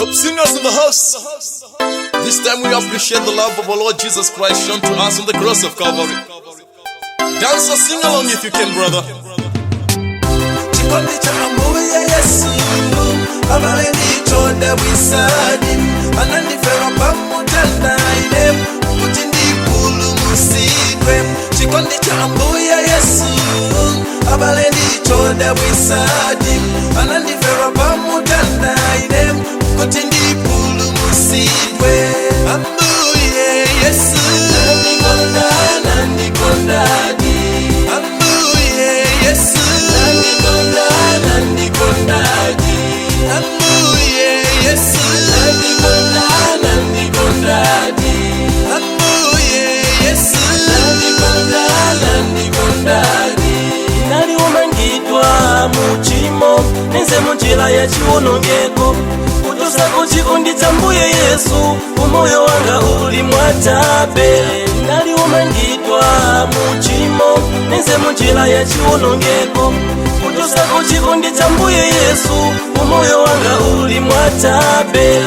Hope singers in the house. This time we appreciate the love of our Lord Jesus Christ shown to us on the cross of Calvary. Dance or sing along if you can, brother. Chikondi cha Ambuye Yesu, abale, ndichodabwisadi. Anandifera pamutanda ine kuti ndipulumusidwe. Chikondi cha Ambuye Yesu, abale, ndichodabwisadi. Anandifera pamutanda ine kuti ndipulumusidwe. Ambuye Yesu nandikonda, nandikondadi. Ambuye Yesu nandikonda, nandikondadi. Ambuye Yesu nandikonda, nandikondadi. Ambuye Yesu nandikonda, nandikondadi. Naliumangidwa muchimo, nenze munjira ya chiwonongeko. Kutusa kuchikondi cha Mbuye Yesu, umoyo wanga uli mwatabe. Naliumangidwa muchimo, nenze munjira ya chiwonongeko. Kutusa kuchikondi cha Mbuye Yesu, umoyo wanga uli mwatabe.